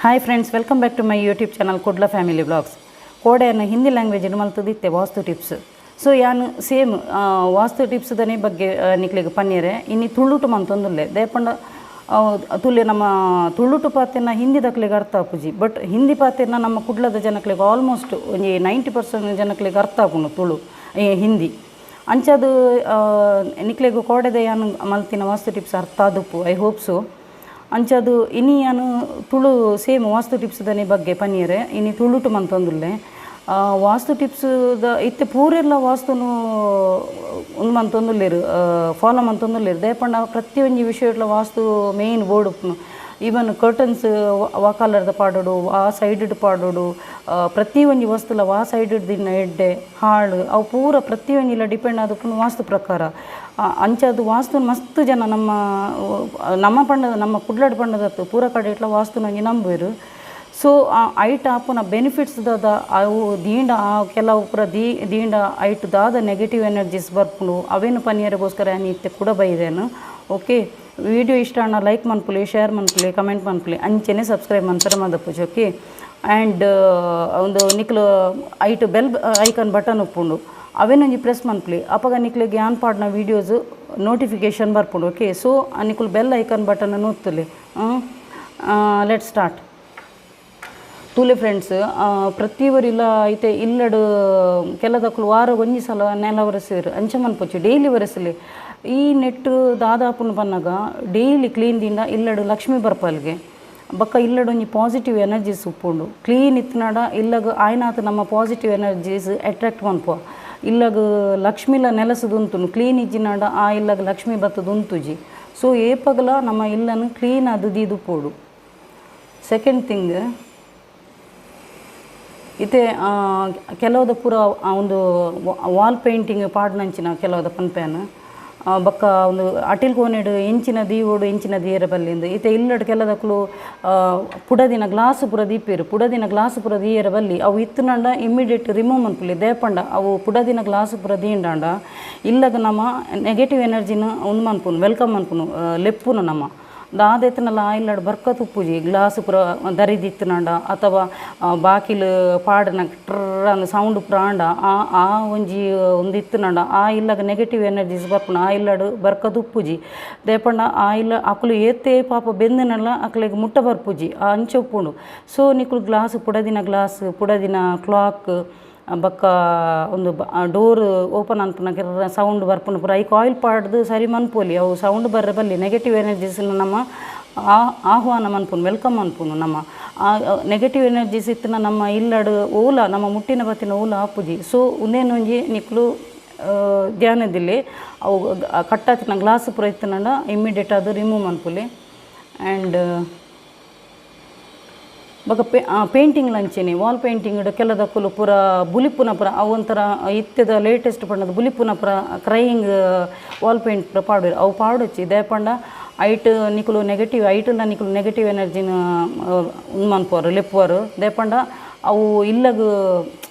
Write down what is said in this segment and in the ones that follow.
Hi friends, welcome back to my YouTube channel Kudla family vlogs. ಕೋಡೆಯನ್ನು Hindi language ಮಲ್ತದಿತ್ತೆ vastu tips. So ಯಾನ್ same vastu tips ದನೆ ಬಗ್ಗೆ ನಿಕ್ಲೆಗ್ ಪನ್ನೀರೆ. ಇನ್ನಿ ತುಳುಟು ಮಂತೊಂದುಲ್ಲೆ. ದೇಪಂಡ ತುಲೆ ನಮ್ಮ ತುಳುಟು ಪಾತೆನ ಹಿಂದಿ ದಕ್ಲೆಗ್ ಅರ್ಥ ಆಪುಜಿ. ಬಟ್ ಹಿಂದಿ ಪಾತೆನ ನಮ್ಮ ಕುಡ್ಲದ ಜನಕ್ಲೆಗ್ ಆಲ್ಮೋಸ್ಟ್ ಒಂಜಿ 90% ಜನಕ್ಲೆಗ್ ಅರ್ಥ ಆಪುಂಡು ತುಳು ಹಿಂದಿ. ಅಂಚಾದ್ ನಿಕ್ಲೆಗ್ ಕೋಡೆದ ಯಾನ್ ಮಲ್ತಿನ ವಾಸ್ತು ಟಿಪ್ಸ್ ಅರ್ಥ ಆದುಪ್ಪು, I hope so. ಅಂಚಾದ್ ಇನಿ ಯಾನ್ ತುಳು ಸೇಮ್ ವಾಸ್ತು ಟಿಪ್ಸ್ ದನೆ ಬಗ್ಗೆ ಪನ್ನೀರೆ. ಇನಿ ತುಳುಟು ಮಂತೊಂದುಲ್ಲೆ ವಾಸ್ತು ಟಿಪ್ಸ್ ದ. ಇತ್ತೆ ಪೂರೆಲ್ಲ ವಾಸ್ತುನು ಉಂದು ಮಂತೊಂದುಲ್ಲೆರ್, ಫಾಲೋ ಮಂತೊಂದುಲ್ಲೆರ್. ದಾಯೆ ಪ್ರತಿಯೊಂಜಿ ವಿಷಯಡ್ಲ ವಾಸ್ತು ಮೇನ್ ಬೋರ್ಡ್ ಉಪ್ಪುನು. ಈವನ್ ಕರ್ಟನ್ಸ್ ವಾ ಕಲರ್ದ ಪಾಡೊಡು, ಆ ಸೈಡ್ ಪಾಡೊಡು, ಪ್ರತಿ ಒಂಜಿ ವಸ್ತುಲ ವಾ ಸೈಡ್ ದಿನ ಎಡ್ಡೆ ಹಾಳು, ಅವು ಪೂರ ಪ್ರತಿಯೊಂಜಿಲ ಡಿಪೆಂಡ್ ಆದುಪ್ಪುನು ವಾಸ್ತು ಪ್ರಕಾರ. ಅಂಚಾದ್ ವಾಸ್ತು ಮಸ್ತ್ ಜನ ನಮ್ಮ ನಮ್ಮ ಪಂಡದ, ನಮ್ಮ ಕುಡ್ಲಡ್ ಪಂಡದತ್ತು, ಪೂರ ಕಡೆಟ್ಲ ವಾಸ್ತುನ ಒಂಜಿ ನಂಬುವೆರ್. ಸೊ ಐಟ್ ಆಪುನ ಬೆನಿಫಿಟ್ಸ್ ದಾದ, ಅವು ದೀಂಡ ಆ ಕೆಲವು ಪೂರ ದೀಂಡ ಐಟ್ ದಾದ ನೆಗೆಟಿವ್ ಎನರ್ಜೀಸ್ ಬರ್ಪುಂಡು, ಅವೇನು ಪನಿಯರೆಗೋಸ್ಕರ ಯಾನ್ ಇತ್ತೆ ಕೂಡ ಬೈದೇನು. ಓಕೆ, ವಿಡಿಯೋ ಇಷ್ಟ ಆಂಡ ಲೈಕ್ ಮನ್ಪುಲೆ, ಶೇರ್ ಮನ್ಪುಲೆ, ಕಮೆಂಟ್ ಮನ್ಪುಲೆ, ಅಂಚೆನೆ ಸಬ್ಸ್ಕ್ರೈಬ್ ಮನ್ಪರೆ ಮದಪುಜಿ. ಓಕೆ, ಆ್ಯಂಡ್ ಒಂದು ನಿಕ್ಲು ಐಟ್ bell icon button ಉಪ್ಪುಂಡು, ಅವೇನೊಂಜಿ ಪ್ರೆಸ್ ಮನ್ಪುಲೆ. ಅಪಗ ನಿಕ್ಲೆಗ್ ಯಾನ್ ಪಾಡ್ನ ವೀಡಿಯೋಸ್ ನೋಟಿಫಿಕೇಷನ್ ಬರ್ಪುಂಡು. ಓಕೆ, ಸೊ ನಿಕುಲು bell icon button ಒತ್ತುಲೆ. Let's start. ತೂಲೆ ಫ್ರೆಂಡ್ಸ್, ಪ್ರತಿ ಒರಿಲ ಐತೆ ಇಲ್ಲಡ್ ಕೆಲದಕ್ಲು ವಾರ ಒಂಜಿ ಸಲ ನೆಲ ಒರೆಸಿರು. ಅಂಚ ಮನ್ಪೊಚ್ಚಿ, ಡೈಲಿ ಒರೆಸಲಿ. ಈ ನೆಟ್ ದಾದಾಪುನು ಪನ್ನಗ, ಡೈಲಿ ಕ್ಲೀನ್ ದಿಂದ ಇಲ್ಲಡ್ ಲಕ್ಷ್ಮಿ ಬರ್ಪಲ್ಗೆ. ಬೊಕ್ಕ ಇಲ್ಲಡ್ ಒಂಜಿ ಪಾಸಿಟಿವ್ ಎನರ್ಜೀಸ್ ಉಪ್ಪುಂಡು. ಕ್ಲೀನ್ ಇತ್ತಿನಾಡ ಇಲ್ಲಗ್ ಆಯ್ನಾತ್ ನಮ್ಮ positive energies attract ಮನ್ಪುವ. ಇಲ್ಲಗ್ ಲಕ್ಷ್ಮಿಲ ನೆಲಸದು ಉಂತುನು. ಕ್ಲೀನ್ ಇಜ್ಜಿನಾಡ ಆ ಇಲ್ಲಗ್ ಲಕ್ಷ್ಮಿ ಬತ್ತದು ಉಂತುಜಿ. ಸೊ ಏಪಗಲ ನಮ್ಮ ಇಲ್ಲನು ಕ್ಲೀನ್ ಅದು ದೀದುಪ್ಪೊಡು. ಸೆಕೆಂಡ್ ಥಿಂಗ್, ಇತ್ತೆ ಕೆಲವದ ಪೂರ ಒಂದು ವಾಲ್ ಪೇಂಟಿಂಗ್ ಪಾಡ್ನಂಚಿನ ಕೆಲವದ ಪನ್ಪೇನ್. ಬೊಕ್ಕ ಒಂದು ಅಟಿಲ್ ಕೋನೆಡ್ ಎಂಚಿನ ದೀವೊಡು, ಎಂಚಿನ ದೀಯರೆ ಬಲ್ಲಿಂದು. ಇತ್ತೆ ಇಲ್ಲಡ್ ಕೆಲದಕ್ಲು ಪುಡದಿನ ಗ್ಲಾಸ್ ಪೂರ ದೀಪೆರ್. ಪುಡದಿನ ಗ್ಲಾಸ್ ಪೂರ ದೀಯರೆ ಬಲ್ಲಿ. ಅವು ಇತ್ತುನಂಡ ಇಮ್ಮಿಡಿಯೇಟ್ ರಿಮೂವ್ ಮನ್ಪುಲಿ. ದೇಪಂಡ ಅವು ಪುಡದಿನ ಗ್ಲಾಸ್ ಪೂರ ದೀಂಡಾಂಡ ಇಲ್ಲಗ ನಮ ನೆಗೆಟಿವ್ ಎನರ್ಜಿನ ಉಂದು ಮನ್ಪುನು, welcome ಮನ್ಪುನು, ಲೆಪ್ಪುನು. ನಮ ದಾದೆತ್ತನಲ್ಲ ಆ ಇಲ್ಲಡ್ ಬರ್ಕತ್ ಉಪ್ಪುಜಿ. ಗ್ಲಾಸ್ ಪೂರ ದರಿದಿತ್ತುನಂಡ ಅಥವಾ ಬಾಕಿಲ್ ಪಾಡನ ಟ್ರ ಅಂದ್ ಸೌಂಡ್ ಪೂರ ಆಂಡ, ಆ ಆ ಒಂಜಿ ಉಂದು ಇತ್ತುನಂಡ ಆ ಇಲ್ಲಗ ನೆಗೆಟಿವ್ ಎನರ್ಜೀಸ್ ಬರ್ಪುಂಡು. ಆ ಇಲ್ಲಡ್ ಬರ್ಕತ್ ಉಪ್ಪುಜಿ. ದಾಯೆ ಆ ಇಲ್ಲ ಅಕುಲು ಏತೇ ಪಾಪ ಬೆಂದಿನಲ್ಲ ಅಕ್ಲೆಗ್ ಮುಟ್ಟ ಬರ್ಪುಜಿ, ಆ ಅಂಚ ಉಪ್ಪುಂಡು. ಸೊ ನಿಕುಲು ಗ್ಲಾಸ್, ಪುಡದಿನ ಗ್ಲಾಸ್, ಪುಡದಿನ ಕ್ಲಾಕ್, ಬೊಕ್ಕ ಒಂದು ಡೋರ್ ಓಪನ್ ಅನ್ಪುನ ಸೌಂಡ್ ಬರ್ಪುಂಡು ಪೂರ, ಐಕ್ ಆಯಿಲ್ ಪಾಡ್ದು ಸರಿ ಮನ್ಪೊಲಿ. ಅವು ಸೌಂಡ್ ಬರ್ರೆ ಬಲ್ಲಿ. ನೆಗೆಟಿವ್ ಎನರ್ಜೀಸ್ ನಮ್ಮ ಆಹ್ವಾನ ಮನ್ಪುನು, welcome ಮನ್ಪುನು. ನಮ್ಮ ಆ ನೆಗೆಟಿವ್ ಎನರ್ಜೀಸ್ ಇತ್ತಿನ ನಮ್ಮ ಇಲ್ಲಡ್ ಓಲ ನಮ್ಮ ಮುಟ್ಟಿನ ಬತ್ತಿನ ಓಲ ಆಪುಜಿ. ಸೊ ಉಂದೇನೊಂಜಿ ನಿಕುಲು ಧ್ಯಾನದಿಲ್ಲೆ. ಅವು ಕಟ್ಟಾತಿನ ಗ್ಲಾಸ್ ಪೂರ ಇತ್ತುನಂಡ ಇಮ್ಮಿಡಿಯೇಟ್ ಅದು ರಿಮೂವ್ ಮನ್ಪುಲೆ. ಆ್ಯಂಡ್ ಬೊಕ ಪೇಂಟಿಂಗ್ ಅಂಚೆನೆ ವಾಲ್ ಪೇಂಟಿಂಗ್ ಕೆಲದಕುಲು ಪೂರ ಬುಲಿಪುನ ಪೂರ, ಅವು ಒಂಥರ ಇತ್ತೆದ ಲೇಟೆಸ್ಟ್ ಪಂಡದ ಬುಲಿಪುನ ಪೂರ crying wall paint ಪೂರ ಪಾಡುವೆರ್. ಅವು ಪಾಡೊಚ್ಚಿ. ದಾಯೆ ಪಂಡ ಐಟ್ ನಿಕುಲು ನೆಗೆಟಿವ್ ಐಟುಲ ನಿಕುಲು ನೆಗೆಟಿವ್ ಎನರ್ಜಿನ ಉಂದು ಮನ್ಪುವರು, ಲೆಪ್ಪುವರು. ದಾಯೆ ಪಂಡ ಅವು ಇಲ್ಲಗ್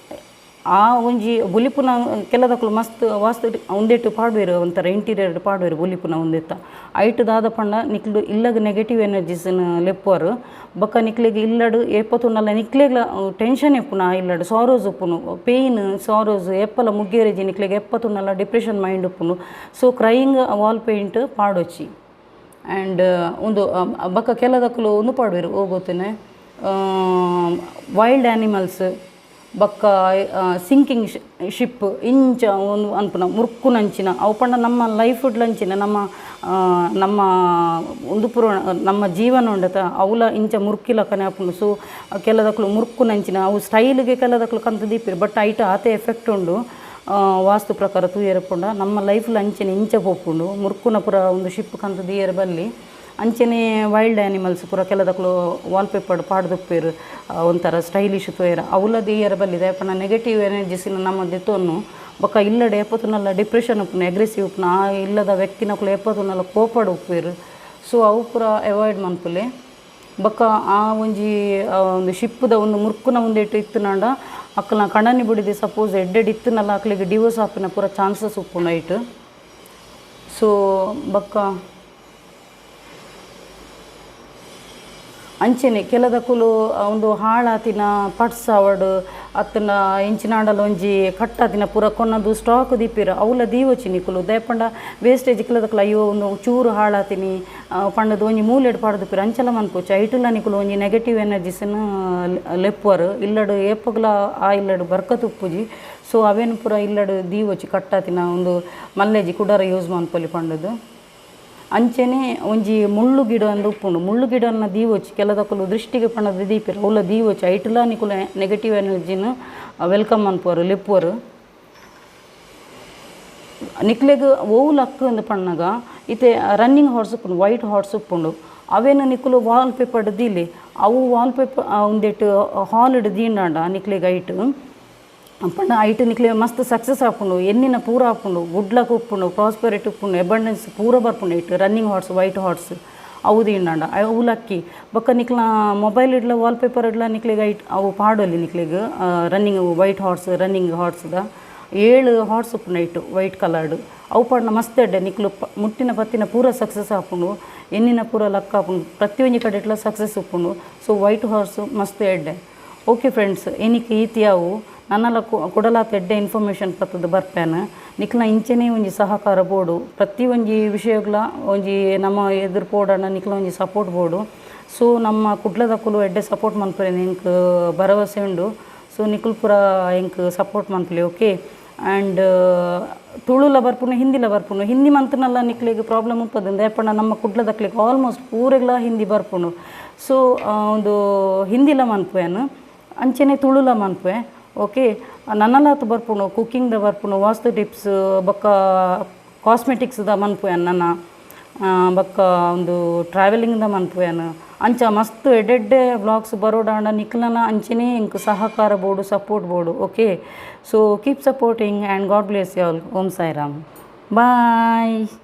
ಆ ಒಂಜಿ ಬುಲಿಪುನ ಕೆಲದಕುಲು ಮಸ್ತ್ ವಾಸ್ತು ಉಂದೆಟ್ ಪಾಡುವೆರ್, ಒಂಥರ ಇಂಟೀರಿಯರ್ ಪಾಡುವೆರ್ ಬುಲಿಪುನ ಉಂದೆತ್ತ. ಐಟ್ ದಾದ ಪಂಡ ನಿಕ್ಲು ಇಲ್ಲಗ್ ನೆಗೆಟಿವ್ ಎನರ್ಜೀಸ್ನ್ ಲೆಪ್ಪುವರು. ಬೊಕ್ಕ ನಿಕ್ಲೆಗ್ ಇಲ್ಲಡ್ ಏಪ ತೂಂಡಲ ನಿಕ್ಲೆಗ್ಲ ಟೆನ್ಷನ್ ಇಪ್ಪುನು. ಆ ಇಲ್ಲಡ್ ಸಾರೋಸ್ ಉಪ್ಪುನು, ಪೇಯ್ನ್, ಸಾರೋಸ್. ಏಪಲ ಮುಗ್ಗೇರೆಜಿ ನಿಕ್ಲೆಗ್. ಏಪ ತೂಂಡಲ ಡಿಪ್ರೆಷನ್ ಮೈಂಡ್ ಉಪ್ಪುನು. So crying wall paint ಪಾಡೊಚ್ಚಿ. And ಉಂದು ಬೊಕ್ಕ ಕೆಲದಕುಲು ಉಂದು ಪಾಡುವೆರ್, ಓ ಗೊತ್ತುನೆ, ವೈಲ್ಡ್ ಆ್ಯನಿಮಲ್ಸ್, ಬೊಕ್ಕ ಸಿಂಕಿಂಗ್ ಶಿಪ್ ಇಂಚ ಒಂದು ಅನ್ಪುನ ಮುರ್ಕುನಂಚಿನ. ಅವು ಪಂಡ ನಮ್ಮ ಲೈಫ್ ಅಂಚಿನ ನಮ್ಮ ನಮ್ಮ ಉಂದು ಪೂರ ನಮ್ಮ ಜೀವನ ಉಂಡತ, ಅವುಲ ಇಂಚ ಮುರ್ಕಿಲಕನೆ ಆಪುಂಡು. ಸೊ ಕೆಲದಕ್ಲು ಮುರ್ಕುನಂಚಿನ ಅವು ಸ್ಟೈಲ್ಗೆ ಕೆಲದಕ್ಲು ಕಂತ್ ದೀಪೆರ್. ಬಟ್ ಐಟ್ ಆತೆ ಎಫೆಕ್ಟ್ ಉಂಡು. ವಾಸ್ತು ಪ್ರಕಾರ ತೂಯೆರೆ ಪೋಂಡ ನಮ್ಮ ಲೈಫ್ಲ ಅಂಚನೆ ಇಂಚ ಪೋಪುಂಡು. ಮುರ್ಕುನ ಪೂರ ಒಂದು ಶಿಪ್ ಕಂತ್ ದೀಯೆರೆ ಬಲ್ಲಿ. ಅಂಚನೆ ವೈಲ್ಡ್ ಆ್ಯನಿಮಲ್ಸ್ ಪೂರ ಕೆಲದಕ್ಲು ವಾಲ್ ಪೇಪರ್ ಪಾಡ್ದುಪ್ಪೆರ್, ಒಂಥರ ಸ್ಟೈಲಿಶ್ ತೋಯೆರೆ. ಅವುಲ ದೀಯೆರೆ ಬಲ್ಲಿ. ದಾಯೆ ಪಂಡ ನೆಗೆಟಿವ್ ಎನರ್ಜೀಸಿನ ನಮ್ಮ ದೆತ್ತೊನ್ನು. ಬೊಕ್ಕ ಇಲ್ಲಡೆ ಏಪ ತೂಂಡಲ ಡಿಪ್ರೆಷನ್ ಉಪ್ಪುನು, ಅಗ್ರೆಸಿವ್ ಉಪ್ಪುನು. ಆ ಇಲ್ಲದ ವ್ಯಕ್ತಿನಕುಲು ಏಪ ತೂಂಡಲ ಕೋಪಡ್ ಉಪ್ಪುವೆರ್. ಸೊ ಅವು ಪೂರ ಅವಾಯ್ಡ್ ಮನ್ಪುಲೆ. ಬೊಕ್ಕ ಆ ಒಂಜಿ ಒಂದು ಶಿಪ್ಪುದ ಒಂದು ಮುರ್ಕುನ ಉಂದೆಟ್ ಇತ್ತುನಂಡ ಅಕ್ಕಲ್ನ ಕಣನಿ ಬುಡಿದಿ ಸಪೋಸ್ ಎಡ್ಡೆಡ್ ಇತ್ತುನಲ್ಲ ಅಕ್ಲೆಗ್ ಡಿವೋರ್ಸ್ ಆಪಿನ ಪೂರ ಚಾನ್ಸಸ್ ಉಪ್ಪುಂಡು ಐಟ್. ಸೊ ಬೊಕ್ಕ ಅಂಚೆನೆ ಕೆಲದಕುಲು ಉಂದು ಹಾಳಾತಿನ ಪಟ್ಸ್ ಆವಡ್ ಅತ್ತಂಡ ಇಂಚಿನಾಂಡಲ ಒಂಜಿ ಕಟ್ಟಾತಿನ ಪೂರ ಕೊನದು ಸ್ಟಾಕ್ ದೀಪೆರ್ ಅವ್ಲ ದೀವೊಚಿ ನಿಕುಲು. ದಾಯೆ ಪಂಡ ವೇಸ್ಟೇಜ್ ಕೆಲದಕುಲು ಅಯ್ಯೋ ಉಂದು ಚೂರು ಹಾಳಾತಿನಿ ಪಂಡದು ಒಂಜಿ ಮೂಲೆಡ್ ಪಾಡ್ದುಪೆರ್ ಅಂಚಲ ಮನ್ಪೊಚಿ. ಐಟುಲ ನಿಕುಲು ಒಂಜಿ ನೆಗೆಟಿವ್ ಎನರ್ಜಿಸ್ನ್ ಲೆಪ್ಪುವರ್. ಇಲ್ಲಡ್ ಏಪಗ್ಲ ಆ ಇಲ್ಲಡ್ ಬರ್ಕತ್ ಉಪ್ಪುಜಿ. ಸೊ ಅವೇನು ಪೂರ ಇಲ್ಲಡ್ ದೀವೊಚಿ ಕಟ್ಟಾತಿನ ಉಂದು ಮಲ್ಲೆಜಿ ಕುಡರ ಯೂಸ್ ಮನ್ಪೊಲಿ ಪಂಡದು. ಅಂಚೆನೆ ಒಂಜಿ ಮುಳ್ಳು ಗಿಡ ಅಂದ್ ಉಪ್ಪುಂಡು. ಮುಳ್ಳು ಗಿಡನ್ನ ದೀವೊಚಿ ಕೆಲದಕುಲು ದೃಷ್ಟಿಗೆ ಪಂಡದು ದೀಪೆರ್ ಅವ್ಲ ದೀವೊಚಿ. ಐಟುಲ ನಿಕುಲು ನೆಗೆಟಿವ್ ಎನರ್ಜಿನ್ welcome ಮನ್ಪುವರು ಲೆಪ್ಪುವರು. ನಿಕ್ಲೆಗ್ ಒವು ಲಕ್ ಅಂದ್ ಪನ್ನಗ ಇತ್ತೆ ರನ್ನಿಂಗ್ ಹಾರ್ಸ್ ಉಪ್ಪುಂಡು, ವೈಟ್ ಹಾರ್ಸ್ ಉಪ್ಪುಂಡು. ಅವೇನು ನಿಕುಲು ವಾಲ್ ಪೇಪರ್ಡ್ ದೀಲೆ ಅವು ವಾಲ್ ಪೇಪರ್ ಉಂದೆಟ್ ಹಾಲ್ಡ್ ದೀಂಡಾಂಡ ನಿಕ್ಲೆಗ್ ಐಟ್ ಪಂಡ ಐಟ್ ನಿಕ್ಲೆ ಮಸ್ತ್ ಸಕ್ಸಸ್ ಆಪುಂಡು, ಎನ್ನಿನ ಪೂರ ಆಪುಂಡು, ಗುಡ್ ಲಕ್ ಉಪ್ಪುಂಡು, ಪ್ರಾಸ್ಪೆರಿಟಿ ಉಪ್ಪುಂಡು, ಅಬಂಡೆನ್ಸ್ ಪೂರ ಬರ್ಪುಂಡು ಐಟ್ running horse white horse ಅವು ದೀಂಡಾಂಡ ಅವು ಲಕ್ಕಿ. ಬೊಕ್ಕ ನಿಕ್ಲ ಮೊಬೈಲ್ ಇಡ್ಲ ವಾಲ್ ಪೇಪರ್ ಇಡ್ಲ ನಿಕ್ಲೆಗ್ ಐಟ್ ಅವು ಪಾಡೊಲಿ ನಿಕ್ಲೆಗ್ running white horse running ಹಾರ್ಸ್ದ 7 horse ಉಪ್ಪುಂಡು ಐಟ್ ವೈಟ್ ಕಲರ್ಡ್ ಅವು ಪಾಡ್ನ ಮಸ್ತ್ ಎಡ್ಡೆ. ನಿಕ್ಲು ಮುಟ್ಟಿನ ಪತ್ತಿನ ಪೂರ ಸಕ್ಸಸ್ ಆಪುಂಡು, ಎನ್ನಿನ ಪೂರ ಲಕ್ ಆಪುಂಡು, ಪ್ರತಿಯೊಂಜಿ ಕಡೆಟ್ಲ ಸಕ್ಸಸ್ ಉಪ್ಪುಂಡು. So white horse ಮಸ್ತ್ ಎಡ್ಡೆ. ಓಕೆ ಫ್ರೆಂಡ್ಸ್, ಇನಿಕ್ ಈತಿಯಾವು ನನ್ನಲ ಕುಡಲಾತ ಎಡ್ಡೆ ಇನ್ಫಾರ್ಮೇಷನ್ ಪತ್ತದ ಬರ್ಪೇನು. ನಿಕ್ಲ ಇಂಚೆನೇ ಒಂಜಿ ಸಹಕಾರ ಬೋಡು, ಪ್ರತಿ ಒಂಜಿ ವಿಷಯಗಳ ಒಂಜಿ ನಮ್ಮ ಎದುರು ಪೋಡೋಣ ನಿಕ್ಲ ಒಂಜಿ ಸಪೋರ್ಟ್ ಬೋಡು. ಸೊ ನಮ್ಮ ಕುಡ್ಲದಕುಲು ಎಡ್ಡೆ ಸಪೋರ್ಟ್ ಮನ್ಪುರೆ ಎಂಕ್ ಭರವಸೆ ಉಂಡು. ಸೊ ನಿಕುಲು ಪೂರ ಎಂಕ್ ಸಪೋರ್ಟ್ ಮನ್ಪುಲೆ. ಓಕೆ, ಆ್ಯಂಡ್ ತುಳುಲ ಬರ್ಪುನು ಹಿಂದಿಲ ಬರ್ಪುನು. ಹಿಂದಿ ಮಂತ್ನಲ್ಲ ನಿಕ್ಲೆಗ್ ಪ್ರಾಬ್ಲಮ್ ಉಪ್ಪದು ದಾಯೆ ಪಂಡ ನಮ್ಮ ಕುಡ್ಲದಕ್ಲೆಗ್ ಆಲ್ಮೋಸ್ಟ್ ಪೂರೆಗ್ಲ ಹಿಂದಿ ಬರ್ಪುಂಡು. ಸೊ ಒಂದು ಹಿಂದಿಲ ಮನ್ಪುವೆನ್ ಅಂಚೆನೆ ತುಳುಲ ಮನ್ಪುವೆ. ಓಕೆ, ನನ್ನಲಾತ್ ಬರ್ಪುಂಡು ಕುಕ್ಕಿಂಗ್ದ ಬರ್ಪುಂಡು, ವಾಸ್ತು ಟಿಪ್ಸ್ ಬೊಕ್ಕ ಕಾಸ್ಮೆಟಿಕ್ಸ್ದ ಮನ್ಪುವೆನ್ ನನ ಬೊಕ್ಕ ಒಂದು ಟ್ರಾವೆಲಿಂಗ್ದ ಮನ್ಪುವೆನ್. ಅಂಚ ಮಸ್ತ್ ಎಡ್ಡೆಡ್ಡೆ ವ್ಲಾಗ್ಸ್ ಬರೋಡಾಂಡ ನಿಕ್ಲನ ಅಂಚೆನೇ ಎಂಕ್ ಸಹಕಾರ ಬೋಡು, ಸಪೋರ್ಟ್ ಬೋಡು. Okay, so keep supporting and God bless you all. Om Sairam. Bye.